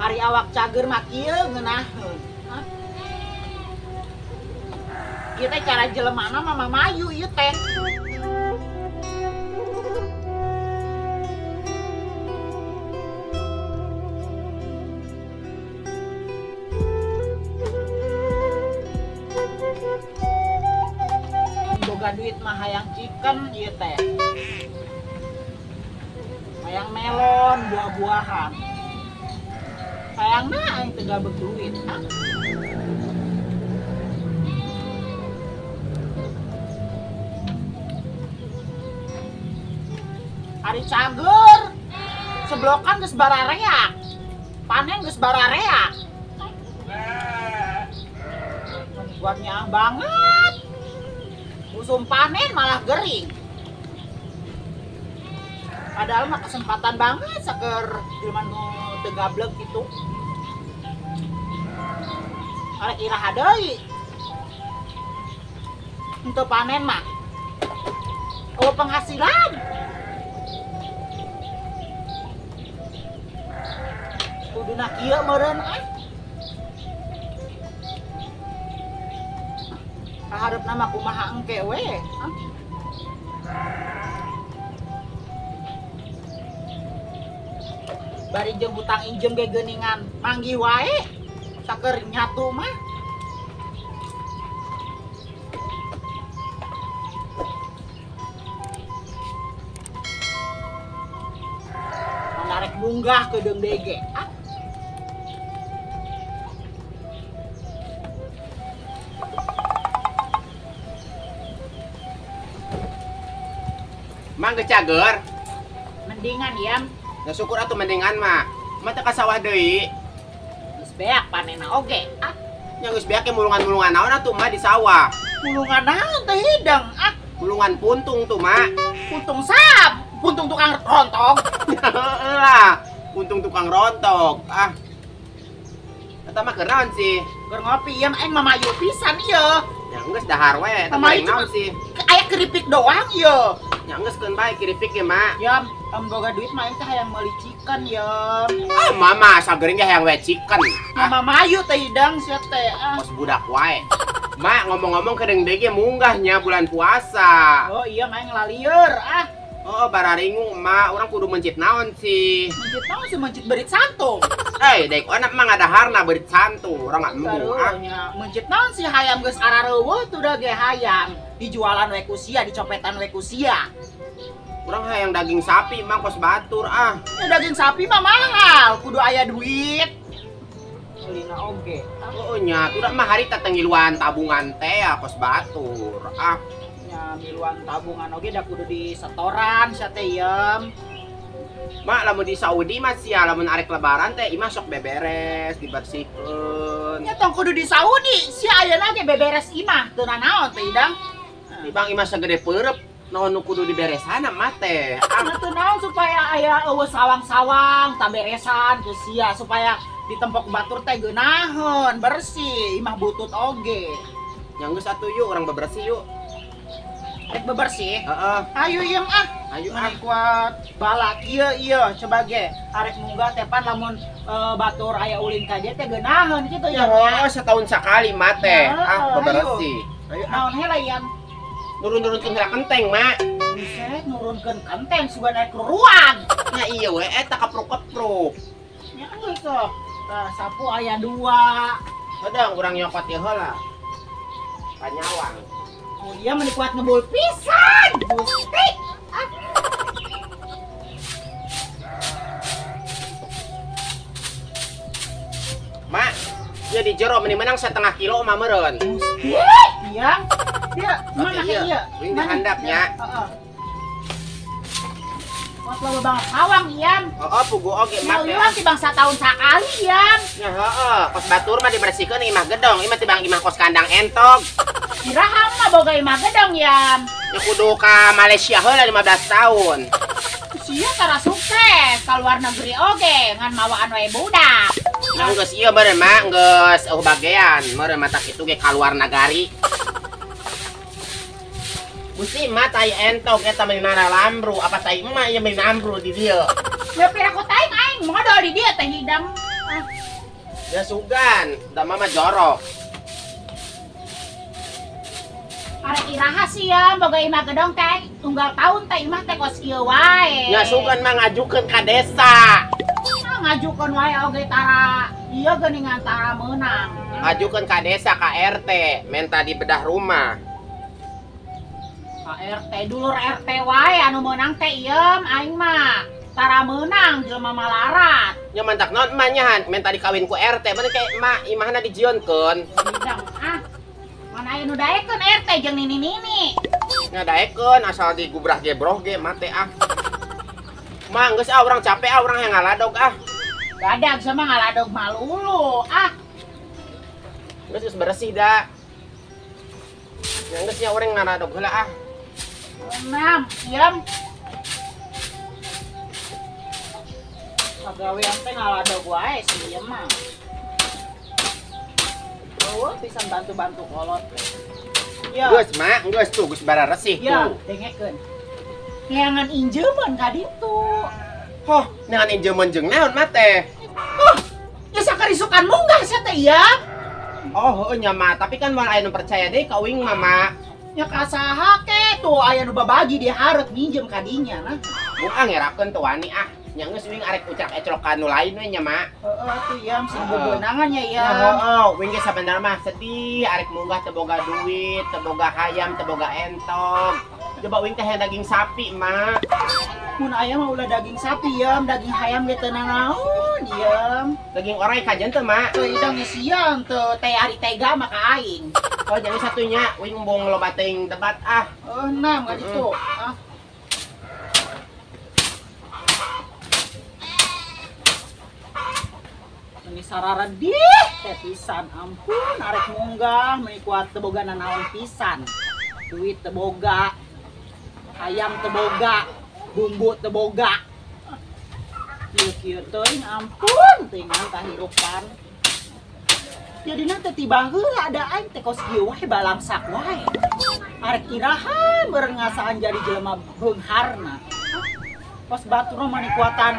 Ari awak cager mah kieu ngeunaheun. Hah? Ieu teh cara jelemana mah mamayu ieu teh. Boga duit mah hayang chicken ieu teh. Hayang melon, buah-buahan. Sayangna aing teu gabeg duit. Ah. Ari cager seblokan geus barareak. Panen geus barareak. Buatnya banget. Musim panen malah gering. Padahal mah kesempatan banget saker jelema nu teu gablek gitu. Arek iraha deui. Henteu panen mah. Oh penghasilan. Kuduna kieu meureun ah. Kahareupna mah kumaha engke we. Ah. Bari jeung hutang injem ge geuningan manggih wae saker nyatu mah. Menarik munggah ke deung dege. Ah. Mang geus cager. Mendingan yam. Ya syukur atuh mendingan mah. Mah teu ka sawah deui. Geus beak panenna oge. Ah. Nya geus beak ge mulungan-mulungan naon atuh mah di sawah. Mulungan naon teh hidang ah. Mulungan puntung tuh mah. Puntung sap, puntung tukang rontok. Heeh lah, puntung tukang rontok. Ah. Eta mah keur naon sih? Keur ngopi yam aing mamayu pisan ieu. Ya geus dahar we, eta mah naon sih? Aya keripik doang ieu. Ya geus keun bae keripik ge mak. Yam, boga duit mah aing teh hayang meuli chicken yam. Ah mama sageuring ge hayang we chicken. Ah mamayu teh hidang sia teh. Ah. Kos budak wae. Mak ngomong-ngomong kedeung deui ge munggahnya bulan puasa. Oh iya mah aing lalieur ah. Oh bararingung mak, urang kudu mencit naon sih? Mencit naon sih mencit berit santu. Eh daek onak mah ngadaharna berit santu, urang nggak embung ah. Mencit naon sih hayam geus arareuweuh tuh da ge hayam. Dijualan we ku sia, dicopetan we ku sia. Urang hayang daging sapi mang kos batur ah. Ya, daging sapi mah mahal, kudu aya duit. Meulina oge. Oh nya, urang mah harita teh ngiluan tabungan teh ya kos batur ah. Nya miluan tabungan oge da kudu disetoran sia teh yem. Mak lamun di Saudi mah sia lamun arek lebaran teh imah sok beberes, dibersihkeun. Nya tong kudu di Saudi, sia ayeuna ge beberes imah teu nanaon teh idang. Tibang imah sagede peureup, naon nu kudu diberesana mah teh. Ah teu naon supaya aya eueuh sawang-sawang taberesan ku sia supaya ditempok batur teh geunaheun, bersih, imah butut oge. Nya geus atuh yuk urang bebersih yuk. Rek bebersih? Heeh. Ayo yem ah. Ayo ah. Kuat balak ieu ieu coba ge arek munggah teh pan lamun batur aya ulin ka dieu teh geunaheun kitu ya. Oh, setahun sakali mah teh. Ah bebersih. Ayo. Naon heula yam? Nurun-nurunkeun heula kenteng, Mak. Buset, nurunkeun kenteng sugan naik ruang. Nya iya we eta kepruk-kepruk. Nya geus sok. Tah sapu aya dua. Sedang urang nyokot ieu heula. Panyawang. Oh iya meni kuat ngebul pisan. Gusti. Ah. Mak, ieu di jero meni menang setengah kilo mah meureun. Gusti. Iya. Iya, mana iya? Wing di handapnya. Heeh. Kuat loba banget sawang iam. Heeh, pugu oge mak. Nya tibang satahun sakali iam. Ya heeh, kos batur mah dibersihkeun imah gedong, imah tibang imah kos kandang entog. Iraha mah boga imah gedong yam. Ya kudu ka Malaysia heula 15 tahun. Sia tara sukses ka luar negeri oge ngan mawaan wae budak. Nah geus ieu meureun mah geus eueuh bagean, meureun mata kitu ge ka luar nagari. Gusti mah tai entog eta meni naralamru, apa tai emak ieu meni nambru di dieu. Ya pira ku taing aing modal di dieu teh hidang. Ah. Ya sugan, da mama jorok. Arek iraha sia boga imah gedong teh tunggal tahun teh imah teh kos kieu wae. Ya sugan mah ngajukeun ka desa. Ngajukeun wae oge tara ieu geuningan tara meunang. Ngajukeun ka desa ka RT, menta dibedah rumah. Ka RT dulur RT wae anu meunang teh ieum aing mah tara meunang jelema malarat. Nya mantak naon emak nya menta dikawin ku RT, mana kayak emak imahna dijieunkeun. Bidang ah. Mana aya nu daekeun RT jeung nini-nini. Nya daekeun asal digubrah gebroh ge mate ah. Mah geus ah urang capek ah urang yang ngaladog ah. Badag sama ngaladog malulu ah. Geus beresih da. Nya geus nya urang ngaladog heula ah. Enam, diam. Pagawean teh ngaladog wae si ieu mah. Oh, pisan bantu-bantu kolot. Ya. Geus mak, geus tuh geus bararesih ya, tuh. Dengekeun. Neangan injeumeun ka ditu. Hoh, neangan injeumeun jeung naon mah teh? Oh, ya sakarisukan munggah sia teh ya. Oh, heueuh nya mah, tapi kan moal aya nu percaya deui ka uing mah, Mak. Nya ka saha ke tuh aya nu babagi di hareup minjem ka dinya nah. Buang ngerakeun teu wani ah. Nya geus uing arek ucrak-ecrok ka nu lain we nya, Mak. Heeh atuh yam sing bebeunangan nya yam. Heeh, uing ge sabenerna mah sedih arek munggah teu boga duit, teu boga hayam, teu boga entog. Coba uing teh daging sapi, Mak. Mun aya mah ulah daging sapi yam, daging hayam ge teu nanaon yam. Daging orai kajen teu, Mak? Teu idang sieun teu teh ari tega mah ka aing. Oh, jadi satunya uing embung loba teuing debat ah. Heuh, nam ka ditu. Ah. Ini sararedih teh pisan ampun arek munggah meuni kuat teu boga nanaon pisan. Duit teu boga, ayam teu boga, bumbu teu boga. Kieu-kieu teuing ampun teuingan kahirupan. Jadina teh tiba heula da aing teh kos kieu wae balangsak wae. Arek iraha meureun ngasaan jadi jelema beungharna. Kos batur mah meuni kuatan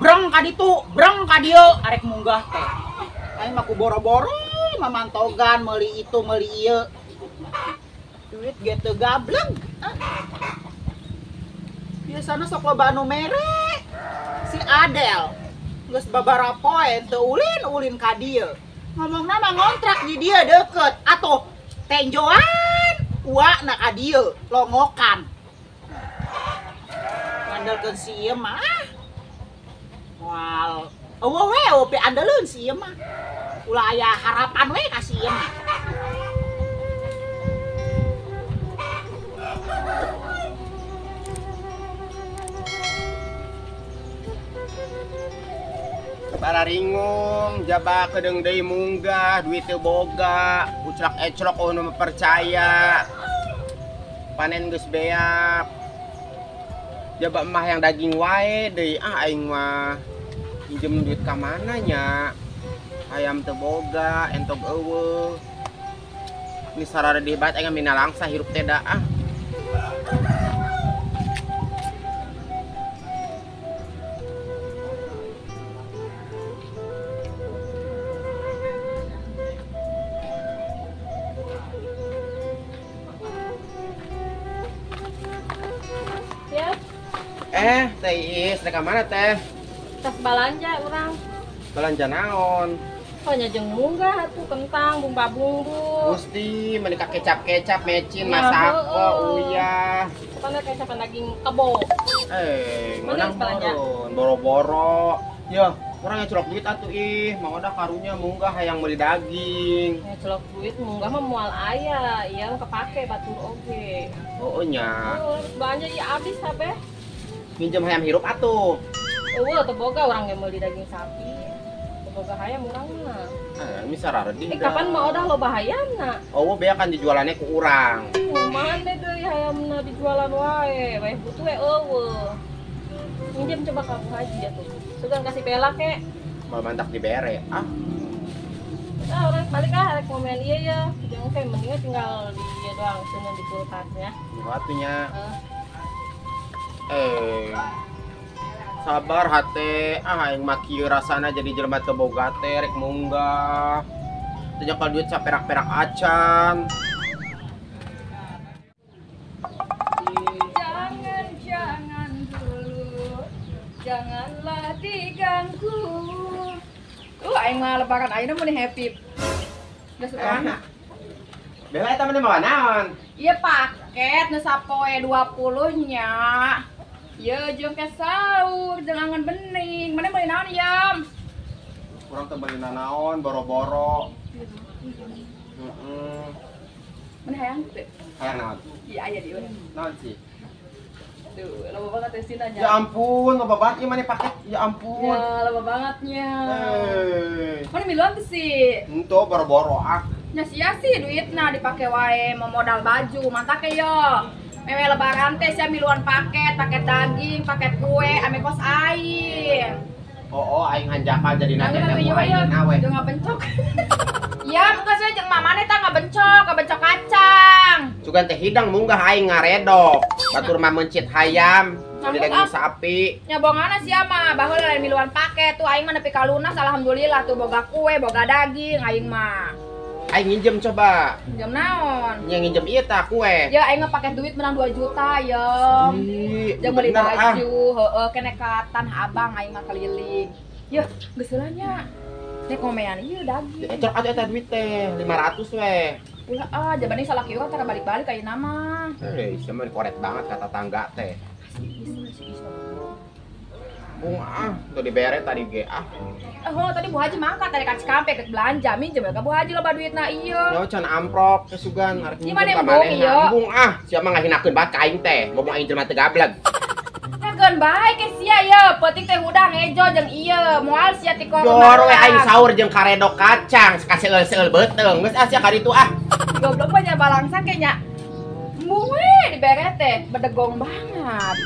breng ka ditu, breng ka dieu arek munggah teh. Aing mah ku boro-boro mamantogan meuli itu meuli ieu. Duit ge teu gableg. Biasana sok loba anu mere. Si Adel geus babaraha poe teu ulin-ulin ka dieu. Ngomongna mah ngontrak di dieu deukeut atuh tenjoan uakna ka dieu longokan. Ngandelkeun si ieu mah. Moal eueuh we eueuh piandeleun si ieu mah. Ulah aya harapan we ka si ieu mah. Bararingung, jaba kedeung deui munggah, duit teu boga, uclak-eclok eueuh nu percaya. Panen geus beak. Jaba emah yang daging wae deui ah aing mah. Minjem duit ka mana nya? Hayam teu boga, entog eueuh. Ini sararedih banget aing mina langsa hirup teh da ah. Eh, Teh Iis, rek ka mana teh? Tas balanja urang. Balanja naon? Oh, nya jeung munggah atuh kentang, bumbu-bumbu. Gusti, meuni ka kecap-kecap, mecin, masako, uyah. Pokona kecapan daging kebo. Eh, mana balanja? Boro-boro. Ya, urang ngecelok duit atuh ih, mau ada karunya munggah hayang meuli daging. Ngecelok duit munggah mah moal aya, ieu kepake batur oge. Oh, nya. Oh, belanja ieu abis kabeh. Minjem hayam hirup atuh. Eueuh teu boga urang ge meuli daging sapi. Teu boga hayam urang mah. Eh, ini sararedih. Eh, kapan mah odah loba hayamna? Eueuh bea kan dijualannya ku urang. Mane deui hayamna dijualan wae, wae butuh we eueuh. Minjem coba ka Bu Haji atuh. Sugan kasih bela ke. Mal mantak dibere ah. Ah, urang balik ah rek mau main ieu ya. Jangan kayak mendingan tinggal di ieu doang seuneu di kulkasnya. Atunya. Sabar hate, ah aing mah kieu rasana jadi jelema teu boga teh rek munggah. Teu nyokol duit saperak-perak acan. Jangan, jangan dulu. Janganlah diganggu. Aing mah lebaran ayeuna mun happy. Geus suka. Bela eta mah mawa naon? Ieu paket nu sapoe 20 nya. Ieu jeung ke saur, jeung angan bening. Mana meuli naon ieu? Kurang teu meuli naon, boro-boro. Heeh. Mana hayang teu? Hayang naon? Iya aya di urang. Naon sih? Tuh, loba banget eusina nya. Ya ampun, loba banget ieu mah paket. Ya ampun. Ya, loba bangetnya. Mana miluan teu sih? Henteu boro-boro ah. Nya sia sih duitna dipake wae mau modal baju, mantak yo. Mewe lebaran teh sia miluan paket, paket daging, paket kue, ame kos aing. Oh, aing hanjakal jadi nanya teh aing we. Jeung ngabencok. Ya, muka saya jeung mamane tah ngabencok kacang. Sugan teh hidang munggah aing ngaredok. Batur mah mencit hayam, beli daging sapi. Nya bongana sia mah, baheula lain miluan paket tuh aing mah nepi ka lunas alhamdulillah tuh boga kue, boga daging aing mah. Aing nginjem coba. Nginjem naon? Nya nginjem ieu tah kue. Ya aing mah pake duit menang 2 juta ya. Jeung beli baju, heeh kene ka Tanah Abang aing mah keliling. Yeuh, geus heula nya. Nek ngomean ieu daging. Cok atuh eta duit teh 500 we. Ulah ah, jabani salah kieu tara balik-balik ayeuna mah. Eh, sia mah koret banget kata tangga teh. Bung ah, tuh dibere tadi ge ah. Oh, tadi Bu Haji mangkat tadi ka Cikampek ke belanja minjem ka Bu Haji loba duitna ieu. Nya can amprok ke sugan arek minjem ka manehna. Embung ah, sia mah ngahinakeun banget ka aing teh. Ngomong aing jelema teu gableg. Nageun bae ke sia ieu, peuting teh hudang ejo jeung ieu, moal sia ti korona. Jor we aing sahur jeung karedok kacang, kaseueul-seueul beuteung. Geus ah sia ka ditu ah. Goblok mah nya balangsa ke nya. Embung we dibere teh, bedegong banget.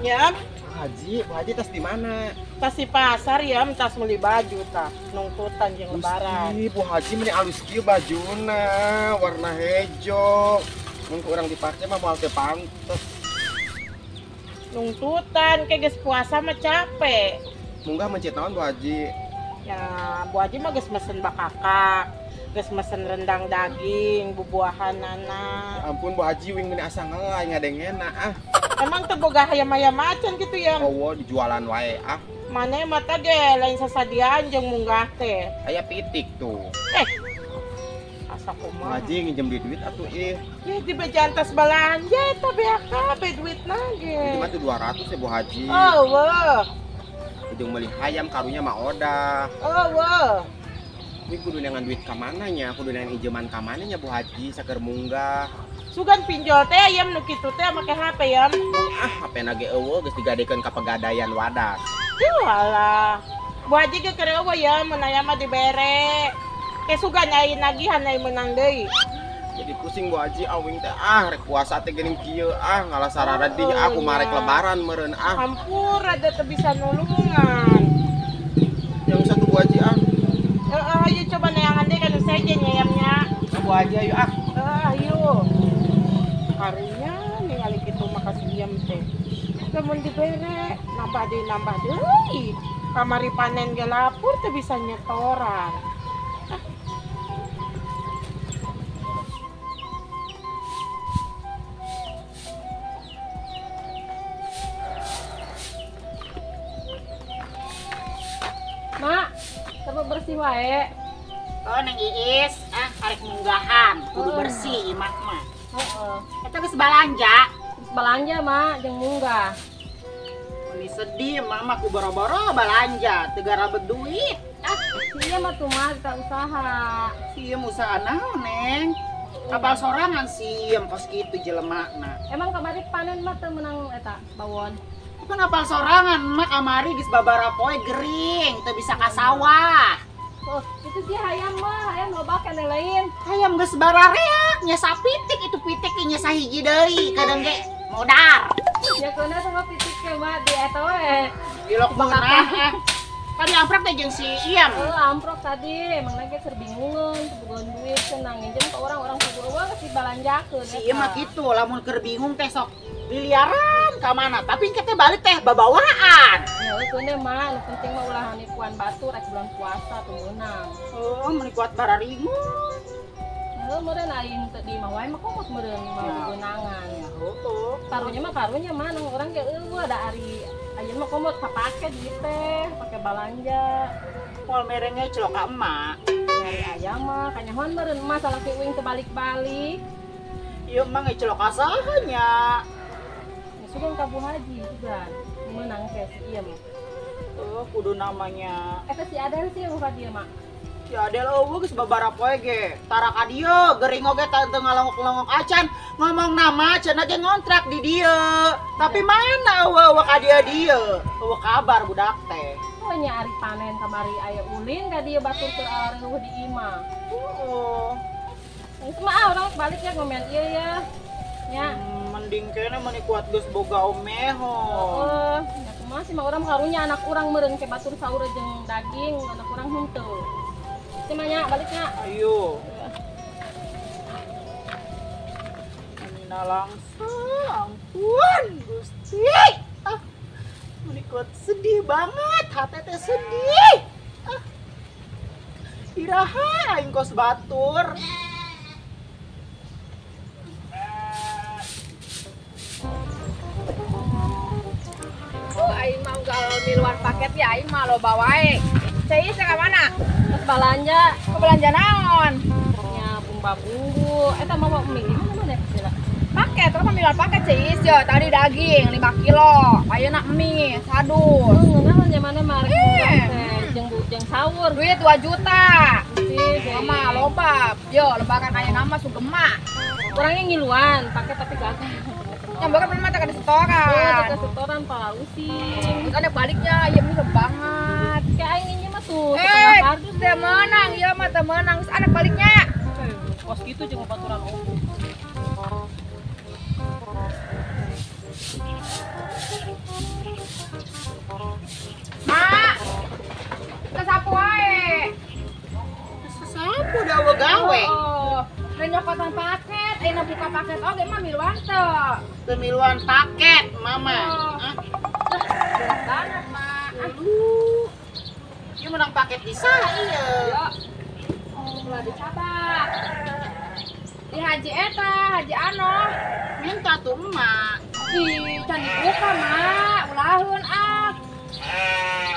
Ya, Haji, Bu Haji tas di mana? Tas di pasar ya, tas beli baju tah, nungtutan jeung lebaran. Gusti, Bu Haji meni alus kieu bajuna, warna hejo. Mun ku urang dipake mah moal teu pantes. Nungtutan ke geus puasa mah capek. Munggah mencit naon Bu Haji? Ya, Bu Haji mah geus mesen bakakak, geus mesen rendang daging, bubuahan nana. Ya ampun Bu Haji wing meni asa ngelai ngadengena ah. Emang teu boga hayam-hayam macan gitu ya? Oh, dijualan wae ah. Mana mata ge lain sasadiaan jeung munggah teh. Aya pitik tuh. Asa kumaha? Haji nginjem duit atuh ih. Ih, di bejantas balanja eta beak kabeh duitna ge. Itu mah tuh 200 ya Bu Haji. Oh, weuh. Ujung meuli hayam karunya mah odah. Oh, weuh. Ini kudu neangan duit ka mana nya? Kudu neangan injeman ka mana nya Bu Haji saker munggah. Sugan pinjol teh ayam nu kitu teh make HP yam. Ah, HP na ge eueuh geus digadekeun ka pegadaian wadas. Duh alah. Bu Haji ge keur eueuh ya mun aya mah dibere. Ke sugan aya nagihan aya meunang deui. Jadi pusing Bu Haji awing teh ah rek puasa teh geuning kieu ah ngalah sararedih ah kumaha rek lebaran meureun ah. Hampur rada teu bisa nulungan. Yang satu Bu Haji ah. Heeh, ayo coba neangan deui ka nu sejen ayamnya. Bu Haji ayo ah. Heeh, ayo. Karunya ningali kitu mah kasih diam teh. Lamun dibere nambah deui. Kamari panen ge lapur teu bisa nyetoran. Ah. Mak, sama bersih wae. Oh, Neng Iis, ah arek munggahan, kudu bersih imah mah. Heeh. Eta geus balanja. Geus balanja mak jeung munggah. Meni sedih mama ku boro-boro balanja teu garabet duit. Ah, sia mah tuh mah kita usaha. Sia usaha naon, Neng? Apal sorangan siem kos kitu jelemana. Emang kamari panen mah teu meunang eta bawon. Kan apal sorangan mah kamari geus babara poe gering teu bisa ka sawah. Oh, itu sih hayam mah, hayam loba keneh lain. Hayam geus barareak nya sapitik itu pitik nya sahiji deui kadang ge modar. Ya keuna sama pitik ge mah di eta we. Ilok beunah. Tadi amprok teh jeung si Iyam. Oh, amprok tadi, emang lagi keur bingungeun, teu boga duit cenah nginjem ka orang-orang kudu eueuh geus dibalanjakeun. Si Iyam mah kitu, lamun keur bingung teh sok liliaran ka mana, tapi engke teh balik teh babawaan. Ya keuna mah, nu penting mah ulah nipuan batur rek bulan puasa tuh meunang. Oh, meuni kuat bararingung. Heuh, meureun aing teu di imah wae mah komot meureun mah beunangan. Heuh. Karunya mah karunya mah nu urang ge eueuh da ari ayeuna mah komot kapake duit teh, pake balanja. Moal merenge celok ka emak. Nyari ayam mah kanyahoan meureun emak salaki uing teu balik-balik. Ieu mah ge celok ka saha nya. Sugan ka Bu Haji sugan meunang teh si ieu mah. Oh, kudu namanya. Eta si Adel sih buka dia mak. Si Adel eueuh geus babara poe ge. Tara ka dieu, gering oge teu ngalongok-longok acan. Ngomong nama cenah ge ngontrak di dieu. Tapi mana eueuh ka dieu dieu. Eueuh kabar budak teh. Oh nya ari panen kamari aya ulin ka dieu batur keur areueuh di imah. Heeh. Geus mah ah urang balik ya ngomen ieu ya. Nya. Mending kene meuni kuat geus boga omeho. Heeh, nya kumaha sih mah urang karunya anak urang meureun ke batur saur jeung daging, anak urang henteu. Sih mah nya baliknya. Ayo. Amina langsung, ampun Gusti. Ah, meuni kuat sedih banget, hate teh sedih. Ah. Iraha aing kos batur. Aing mah kalau miluan paket ya aing mah loba wae. Cai ka mana? Terus balanja, ke belanja naon? Nya bumba bumbu. Eta mah mau mie mana mana ya? Paket, terus miluan paket Cai ya. Tadi daging 5 kilo, ayeuna mie sadus. Ngeunah nya mana mah rek jeung sahur. Duit 2 juta. Gusti, Mah loba. Yo lebaran ayeuna mah sugema. Orangnya ngiluan paket tapi gagal. Yang bakal mah tak ada setoran. Oh, tak setoran pausing. Terus ada baliknya, ya mie banget. Kayak aing ini mah tuh setengah kardus. Teu meunang, ieu mah teu meunang. Terus ada baliknya. Kos gitu jeung baturan opo. Mak. Sasapu wae. Sasapu da eueuh gawe. Oh. Nyokotan paket, ayeuna buka paket oge mah miluan teu. Teu miluan paket, mama. Oh. Ah. Berat banget, Mak. Aduh. Ieu menang paket di saha ieu? Yo. Oh, ulah dicabak. Di Haji eta, Haji Ano. Minta tuh emak. Ih, can dibuka, Mak. Ulaheun ah.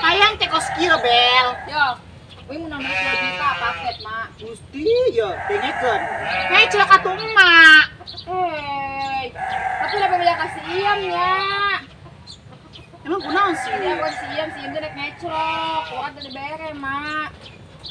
Hayang teh kos kieu, Bel. Yo. Wih menang duit 2 juta paket, Mak. Gusti, yo, dengekeun. Hei, celaka tuh emak. Hei, tapi udah beda kasih Iyam ya. Emang kunaon sih? Tadi aku si Iyam teh rek ngeclok. Urang teh dibere, Mak.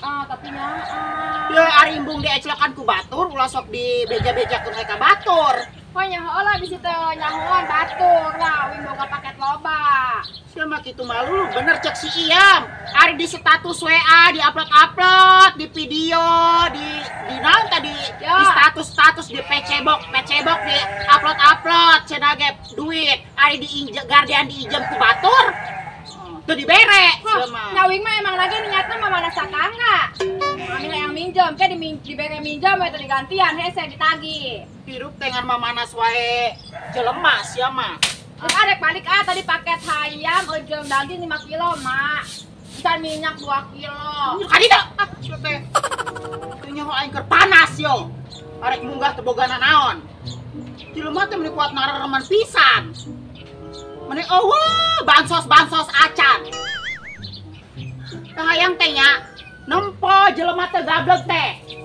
Ah, tapi nya ah. Ya ari embung dieclokan ku batur, ulah sok dibeja-bejakeun we ka batur. Oh nyaho lah bisi teu nyahoan batur lah, wing boga paket loba. Sia mah kitu malu bener cek si Iyam. Ari di status WA, di upload-upload, di video, di naon tadi, Ya. di status-status di pecebok, pecebok di upload-upload cenah ge duit. Ari di gardean diinjem ku batur. Teu dibere sia mah. Nya wing mah emang lagi niatna mah mana sakangga. Mami yang minjem, ke dibere minjem we teu digantian hese ditagih. Hirup teh ngan mamanas wae jelema sia mah. Terus arek balik ah tadi paket hayam jeung daging 5 kilo, Mak. Ikan minyak 2 kilo. Kadi dah. Ah, sia teh. Teu nyaho aing keur panas yo. Arek munggah teu boga nanaon. Jelema teh meuni kuat narareman pisan. Meuni eueuh bansos-bansos acan. Teh hayang teh nya nempo jelema teh gablek teh.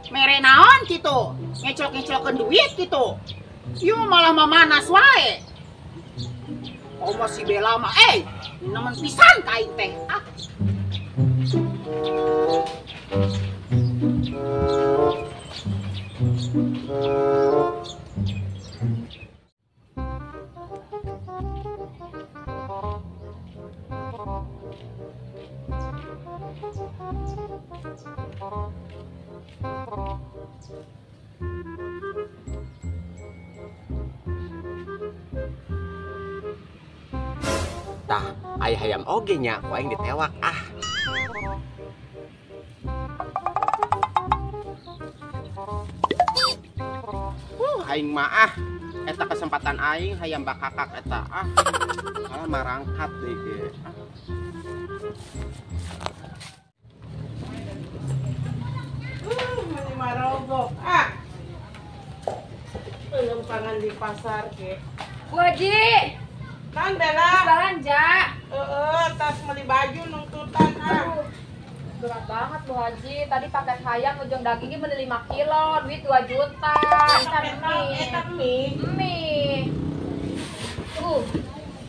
Mere naon kitu? Ngeclok-ngeclokeun duit kitu. Ieu malah mamanas wae. Komo si Bella mah nemen pisan ka aing teh. Ah. Tah, aya hayam oge nya, ku aing ditewak ah. Aing mah ah, eta kesempatan aing hayam bakakak eta ah. Malah marangkat deui ge. Ah. Mani marogok ah. Lempangan di pasar ge. Bu Haji. Kan Bella belanja. Heeh, tas beli baju nungtutan ah. Berat banget Bu Haji. Tadi paket hayam ujung dagingnya beli 5 kilo, duit 2 juta. Eta mie. Mie. Tuh.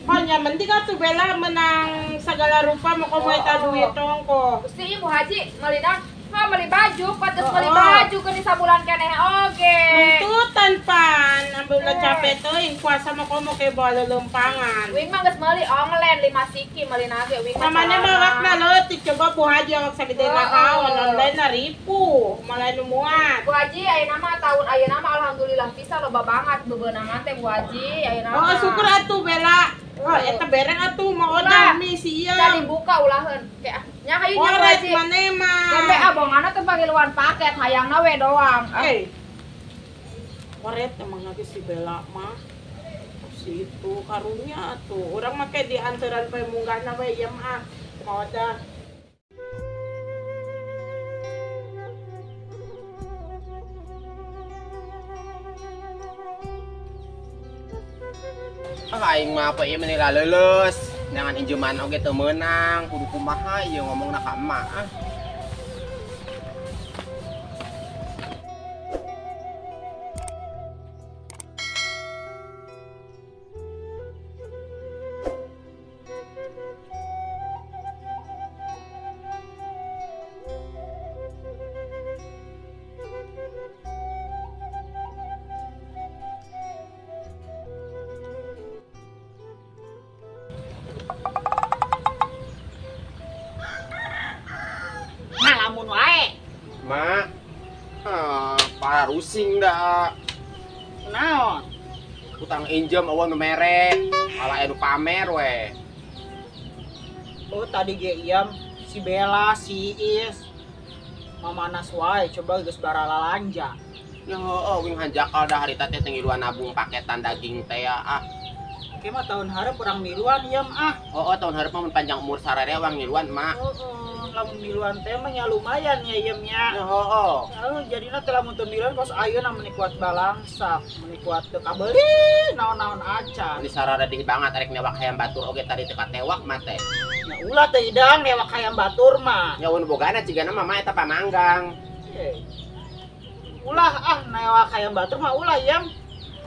Pokoknya penting atuh Bella menang segala rupa mau komo eta duit tongko. Gusti Bu Haji meulina beli baju, pates beli baju ke sabulan keneh oge. Nuntutan pan, ambil ulah capek teuing puasa mah komo ke bawa lelempangan. Wing mah geus meuli online 5 siki meuli nage wing mah. Samane mah wakna leutik coba Bu Haji awak sagede naon online na ripu, malah nu muat. Bu Haji ayeuna mah tahun ayeuna mah alhamdulillah pisan loba banget bebeunangan teh Bu Haji ayeuna. Oh syukur atuh Bella. Wah, eta bereng atuh mau odah mie siang. Tadi buka ulaheun. Kayak nya hayu nya Bu Haji. Mane mah. Sampai abongana teh pangiluan paket hayangna we doang. Koret emang lagi si Bella mah. Si itu karunya atuh. Urang make diantaran poe munggahna we ieu mah. Mau odah. Aing mah apa ieu meni laleuleus, jangan injeman oge teu meunang, kudu kumaha ieu ngomongna ka emak ah. Ngalamun wae. Mak, para rusing dah. Naon? Utang injem eueuh nu mere, malah anu pamer we. Oh tadi ge iam si Bella, si Is. Mamanas wae coba geus baralalanja. Ya heueuh wing hanjakal dah harita teh ngiluan nabung paketan daging teh ah. Oke mah tahun hareup urang miluan iam ah. Oh, tahun hareup mah mun panjang umur sararea urang miluan mak. Heeh, lamun miluan teh mah nya lumayan ya iam nya. Ya heueuh. Heeh, jadina teh lamun teu miluan kos ayeuna meni kuat balangsak, meni kuat teu kabeuli naon-naon acan. Ini sararea banget arek newak hayam batur oge tadi teu katewak mah teh. Ya ulah teh idang newak hayam batur mah. Ya un bogana cigana mah eta pamanggang. Ulah ah newak hayam batur mah ulah iam.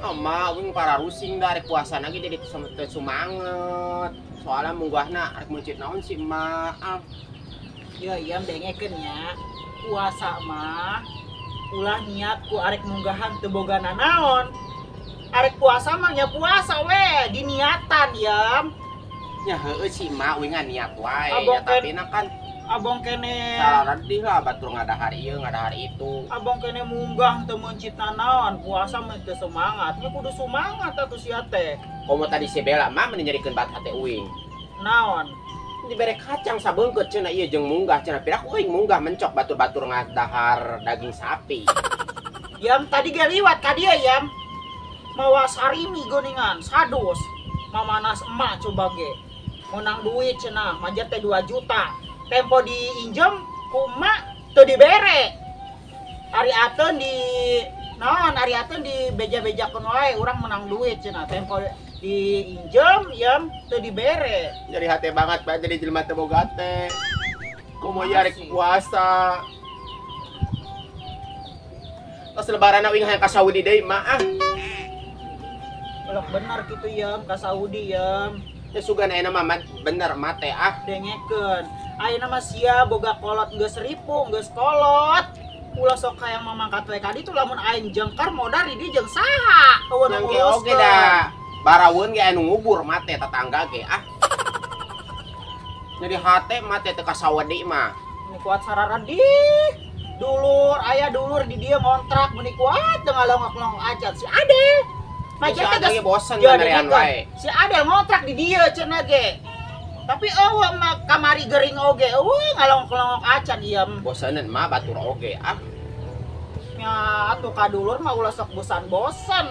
Ama wing para rusing dah arek puasa lagi jadi teu sumanget. Soalnya munggahna arek meuncit naon si emak. Ah. Ya iam dengekeun nya. Puasa mah ulah niat ku arek munggahan teu boga nanaon. Arek puasa mah nya puasa we diniatan iam. Nya heueuh si emak wing niat wae ya, tapi na kan abong kene saradih lah batur ngadahar ieu ngadahar itu. Abong kene munggah teu meuncit nanaon, puasa mah teu semangat. Nya kudu semangat atuh sia teh. Komo tadi si Bella mah meni nyerikeun bat hate uing. Naon? Dibere kacang sabeungkeut cenah ieu jeung munggah cenah pirak uing munggah mencok batur-batur ngadahar daging sapi. Yam tadi ge liwat ka dieu yam. Mawa sarimi geuningan sadus. Mamanas emak coba ge. Menang duit cenah majet teh 2 juta. Tempo diinjem ku emak teu dibere. Ari ateun di naon ari ateun di beja-bejakeun wae urang menang duit cenah. Tempo diinjem yam teu dibere. Jadi hate banget bae jadi jelema teu boga teh. Komo ieu arek puasa. Tos lebaran uing hayang ka Saudi deui mah ah. Ulah bener kitu ya ka Saudi ya. Ya sugan ayeuna mah bener mate ah. Dengekeun. Ayeuna mah sia boga kolot geus ripu, geus kolot. Ulah sok hayang mamangkat we ka ditu lamun aing jengkar modar di dieu jeung saha? Eueun oge da. Baraweun ge anu ngubur mate tetangga ge ah. Jadi hate mate teu ka Saudi mah. Meni kuat sararedih. Dulur aya dulur di dieu ngontrak meni kuat teu ngalongok-longok acan si Ade. Si Ade ge bosen beneran wae. Si Ade ngontrak di dieu cenah ge. Tapi eueuh mah kamari gering oge eueuh ngalongok-longok acan ieu. Bosenan mah batur oge ah. Nya atuh ka dulur mah ulah sok bosan-bosan.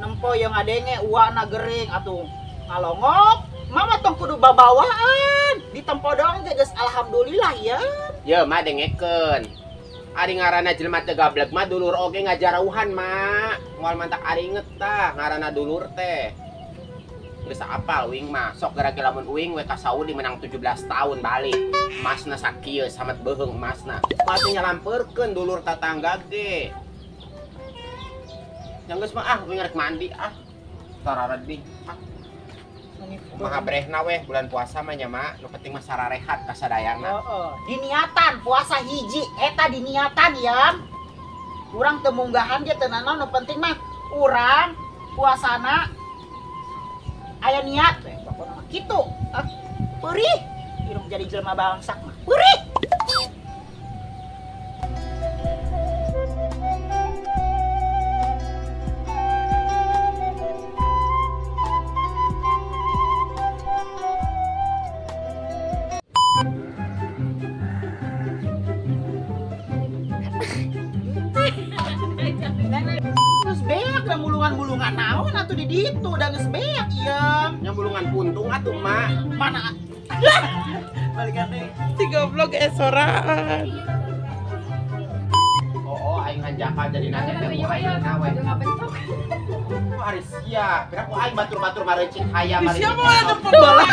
Nempo yang ngadenge uana gering atuh ngalongok. Mama tong kudu babawaan, ditempo doang ge geus alhamdulillah ya. Ye mah dengekeun. Ari ngaranna jelema teu gablek mah dulur oge ngajarauhan mah. Moal mantak ari inget tah ngaranna dulur teh. Geus apal uing mah, sok gara-gara lamun uing we ka Saudi menang 17 tahun balik. Masna sakieu samet beuheung masna. Pasti nyalampeurkeun dulur tatangga ge. Yang geus mah ah uing rek mandi ah. Tararedih ah. Kumaha brehna weh bulan puasa mah nya mak, nu penting mah sararehat ka sadayana. Heeh, diniatan puasa hiji eta diniatan ya. Urang teu munggahan ge teu nanaon nu penting mah urang puasana aya niat we pokona mah kitu. Ah, peurih hirup jadi jelema bangsak mah. Peurih. Terus beak lah mulungan-mulungan naon atuh di ditu da geus beak ieu. Nya mulungan puntung atuh mak. Mana? Balikan deui. Si goblok esoraan. Oh, aing hanjakal jadi nanya teh ku ayeuna we. Oh, ari sia, pira ku aing batur-batur marencing hayam. Siapa ada pembalap?